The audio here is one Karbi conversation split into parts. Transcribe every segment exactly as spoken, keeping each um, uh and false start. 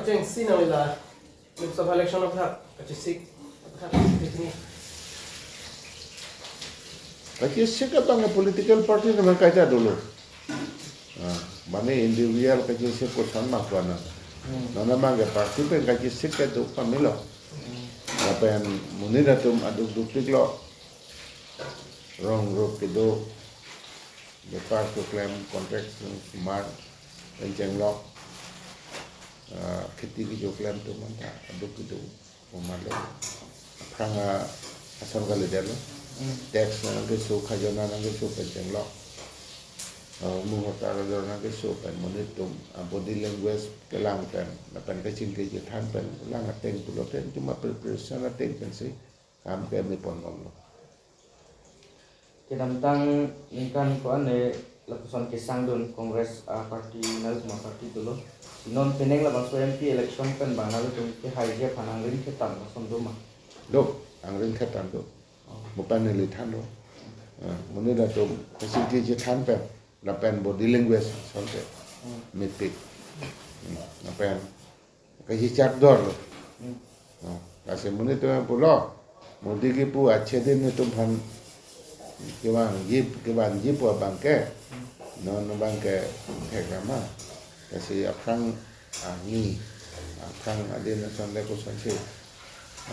Kechengsi nang la Lok Sabha election aphuthak kachesik, aphuthak kachesik ni. Kachesik abang political party na kaita dolo. Ah, mane individual kachesik koson ma kuana. Hmm. Non abang ke party pen kachesik kedo pamelo. Hmm. Lapen monit atum aduk dukpiklo. Rong rup kedo. Bepar keklem, contract sumar, pen chenglok, ah, kheti kecho klem atum anta aduk kedo, umalo. Aphrang ason kalidetlo. Hmm. Tax nangkeso, khajona nangkeso pen chenglok. Ah, muhurta kajor nangkeso pen monit atum, ah, body language kelang pen, lapen kachingki chethan pen, lang ateng pulote, cuma preparation ateng pensi kam keme ponbomlo. Kedamtang ningkan ko-an le lapuson kesangdun Congress a-party, nangtum a-party dolo. Si non penang labangso M P election pen bang nangtum kehaiji aphan angring khetan lason do ma? Do, angring khetan do. Oh. Mo pen neli than do. Ah, monit atum kachingki chethan pen, lapen body language asonte. Hmm. Mepik. Hmm, lapen kachechak dor lo. Hmm. Oh, lasi monit atum pulo, Modi kipu achedin netum aphan kevangji, kevangji pu abang ke, hmm, non abang ke theklong ma. Lasi aphrang arni, aphrang adin ason le kosonsi,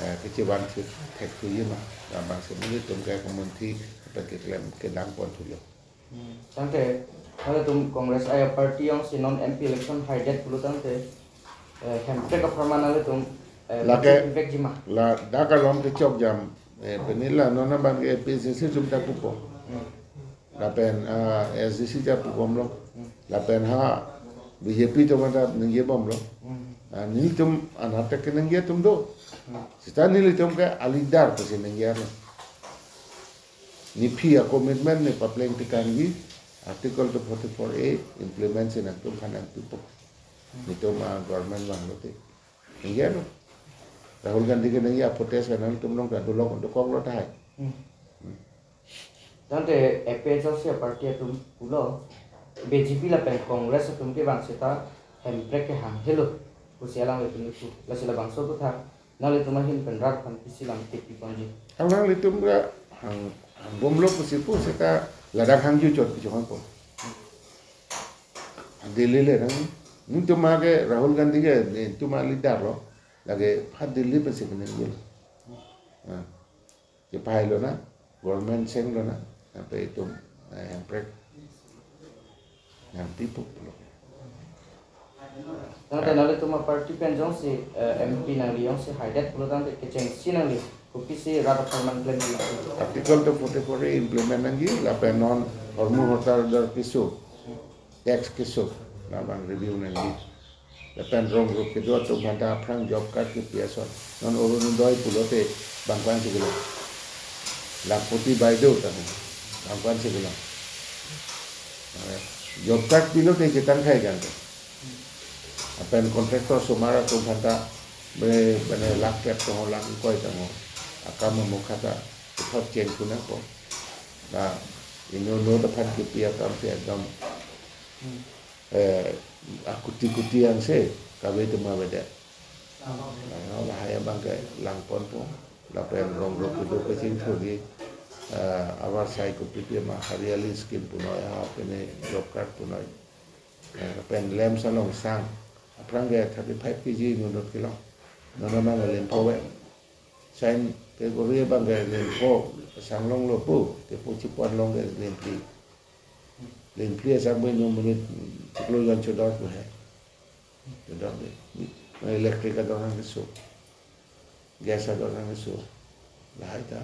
eh, kachevang thek, thekthuji ma. Labangsi monit atum ke komunthi pen keklem kedang ponthulo. Hmm. Tangte, nanglitum Congress a-party jongsi non M P election haidet pulo tangte, eh, Hemprek apharman nanglitum, eh, lake, vekji ma? Ladak along kechok jam, eh, pini la non abang ke A P H L C atum ta pupo. Hmm. Lapen, ah, A S D C ta pubomlo. Hmm. Lapen ha B J P atum ta ningjebomlo. Hmm. Ah, nelitum anatta keningje atum do. Hmm. Seta nelitum ke a-leader pusi ningjelo. Nephi a-commitment ne papleng tekangji, Article two forty-four A implement si nangtum aphan nangpipo. Netum a-government vanglote. Ningjelo. Rahul Gandhi keningje a-protest nangtum along ta dolok dokoklo tahai. Hmm. Tangte A P H L C a-party atum pulo, B J P lapen Congress atum kevang seta Hemprek ke hang helo pusi alanglitum pu. Lasi labangso aphuthak nanglitum ahin pen rat aphan pisi lam tepi ponji? Alanglitum ra hang, hangbomlo pusi pu seta ladak hangjuchot pu chonghangpo. Delhi le nang, netum ke Rahul Gandhi ke netum a-leader lo, lake ha Delhi pensi keningjelo. Ah. Chepahailo na, government senglo na, sampai itum, eh, Hemprek nangpipo pulo. Tangte nanglitum a-party pen jongsi, eh, M P nangli jongsi haidet pulo tangte kechengsi nangli kopisi rat apharman klemji? Article two forty-four A implement nangji, lapen non hormu hortar dor keso, tax keso, labang review nangji. Lapen rong rup kedo atum aphanta aphrang job card kepi ason. Non Orunodoi pulote bang ko-ansi kelong? Lakhpati Baideo tangho, bang ko-ansi kelong? Eh, job card pilote chetang khai kan to. Lapen contractor osomar atum aphanta be, bene lakh kep tangho, lakh ingkoi tangho. Akam amokha ta puthot cheng kunang ko. Na inut inut aphan kepi akam si ekdom, eh, akuti kuti angse kave atum avedet. Lahai abang ke lang ponpo. Lapen rong rup kedo kachingthurji, eh, avarsai kopipi ma Hariyali scheme punoi, ha pine job card punoi. Eh, lapen lamps along sang. Aphrang ke thirty-five K G inut inut kelong. Non amang lempho ve. Sign ke kori abang ke lempho, sang longlo pu, tepo chipon long ke len phli. Len phli asang pu inut monit chiklo jon chodor pu he. Chodor de. Electric ador nangkeso. Gas ador nangkeso. Lahai ta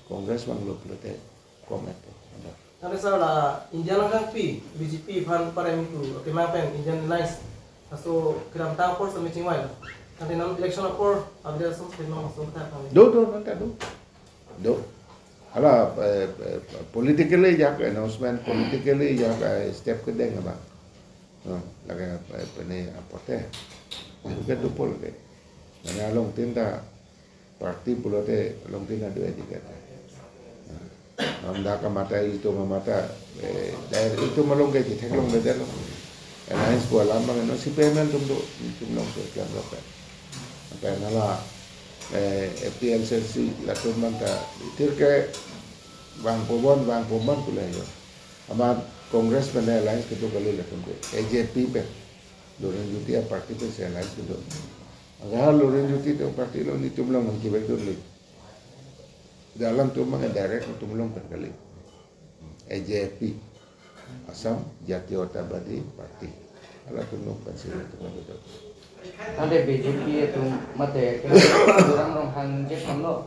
Congress vanglo pulote komat po. Ador. Tangte sir, la India Nangkangpi, B J P aphan pareng tu, kemang pen Indian Alliance, laso kedamtang apor sami chingvai lo. Tangte non election apor, abdi asam sari non laso kata kami. Do, do, non ta do. Do. Hala, eh, eh, politically ajak announcement, politically ajak, eh, step kedeng abang. Hmm, lake, eh, pene aporte. Itu kan dupol ke. Mane along tin ta party pulote along tin adu edi kan. Hmm. Amda kamata itu kamata, eh, daer itu malong ke, theklongledet lo. Alliance pu alam abang non C P I M L atum do, netum along si klem lo pen. Pen hala, eh, A P H L C latum abang ta tirke vangpo bon, vangpo bon pu lahelo. Amat Congress pen alliance kedo kali latum ke. A J P pen. Lurinjyoti aparty pen si alliance kedo. Agar Lurinjyoti atum aparty along netum along nangkevek dunle. Dalam atum abang direct netum along pen kali. A J P, Assam Jatiyatabadi Party. Halatum along pensi netum along betul. Ante B J P atum mate Tuliram Ronghang je kan lo.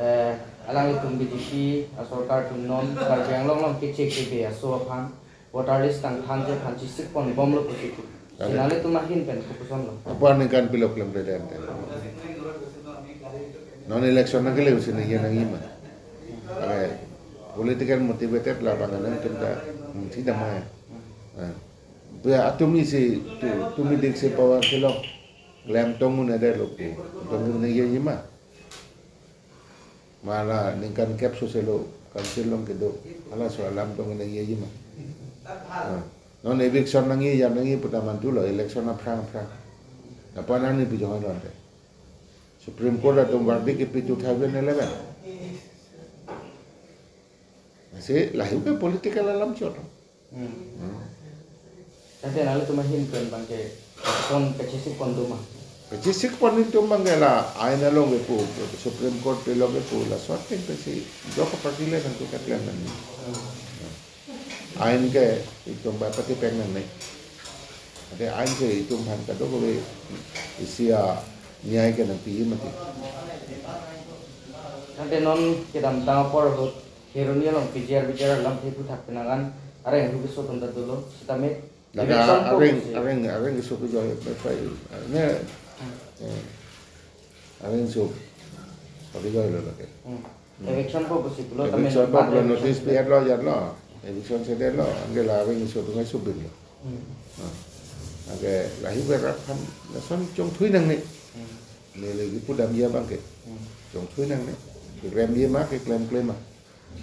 Eh, alanglitum B J P asorkar atum non Karbi Anglong along kechek kebe aso aphan voter list tangthan aphan chesik ponbomlo pusi tu. Ante. Si nanglitum ahin pen kopuson lo? Apar ningkan pilo klemkle dam tem. Non election nangkele pusi nangji nangji ma. Ake political motivated labang nangtum ta, hmm, si damai. Ah. Pu atum isi tu, tumi diksi power kelo. Klem tong un ada lo pu. Tong un nangji ma. Mala ningkan kep sose lo council along kedo. Halaso alam tong nangji ma. Ah. Non eviction nangji, jam nangji pu ta mantu lo, election aphrang aphrang. Apa nangji pu jong lo ante. Supreme Court atum verdict kepi two thousand eleven. Lasi lahei ke political alam chot. Hmm. Hmm. Ante nanglitum ahin pen abang ke pon kachesik pon do ma? Kachesik pon netum abang ke la ain along kepu, Supreme Court pen along kepu, laso ateng pensi jok party le nangtum kaklem nang. Hmm. Ain ke itum ba pati peng nangne. Ante ain ke itum aphan kadokave isi anyai ke nangpi mati. Ante non kedamtang apor ahut Kheroni along P G R, P G R alamthe puthak penang an areng hu keso atum ta dolo sitame. Lake election po areng, pusi. Areng, areng keso kejoi, pai, pai, ne, Hmm. Eh, areng so, kejoi lo lake. Hmm. Hmm. Election po pusi pulo, tame Election po ban pulo, election notice sila. Pi-et lo, jan lo. Election sedet lo, anke la areng so tungai subin lo. Hmm. Ah. Anke lahei pen rat aphan, lason chongthui nangne. Hmm. Neli kipu damji abang ke. Hmm. Chongthui nangne. Keklem ji ma, keklem klem ma.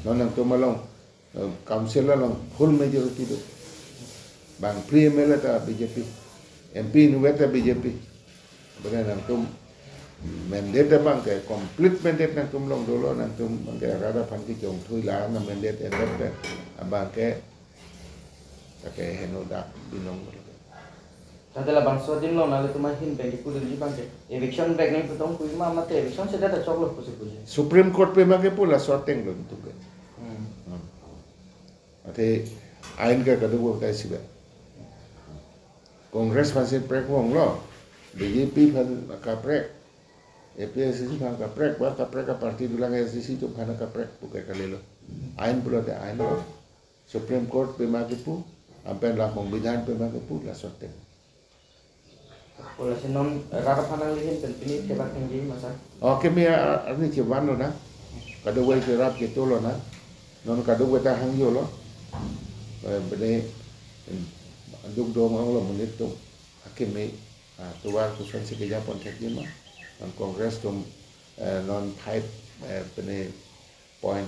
Non nangtum along, eh, council along full majority do. Bang pre-M L A ta B J P. M P inutvet ta B J P. Bene nangtum mandate abang ke complete mandate nangtum along dolo, nangtum abang ke rat aphan kechongthui la na mandate endet pen abang ke ta ke heno dak binong. Tangte labangso adim along nanglitum ahin pen kipudunji abang ke eviction vek nang putong kui ma mate eviction sedet ta choklo pusi puji. Supreme Court pen ma kepu laso ateng lo netum ke. Hmm. Hmm. Ante ain ke kadokave ta isi ba. Congress aphansi prek vanglo, B J P aphan kaprek, A P H L C aphan kaprek, ba kaprek aparty dolang, A S D C atum aphan kaprek pu ke kalilo. Ain pulote ain lo. Supreme Court pen ma kepu, anpen la Songbidhan pen ma kepu, laso ateng. Lasi non rat aphan nanglihin pen pini thebak nangji ma sir? Oh, akimi a-, arni chevan lonang. Kadokave cherap cheto lonang. Non kadokave ta hangjo lo. Eh, bene, em, duk dong ong lo monit atum. Akimi, ah, tovar kosonsi keja pon thekji ma. Non Congress atum, eh, non five, eh, bene, point,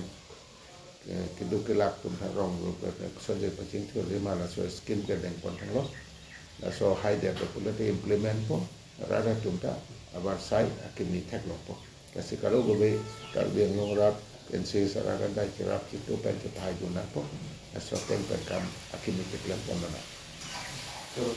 eh, keduk kelak atum ta rong rup, eh, kosonsi pachingthur ji ma laso scheme kedeng pon thanglo. Laso haidet pulote implement po, rat atum ta avarsai akimi theklongpo. Lasi kadokave Karbi Anglong rat, N C S rat an ta cherap cheto pen chepahai dun nangpo. Laso ateng pen kam akimi keklem pon nang. So,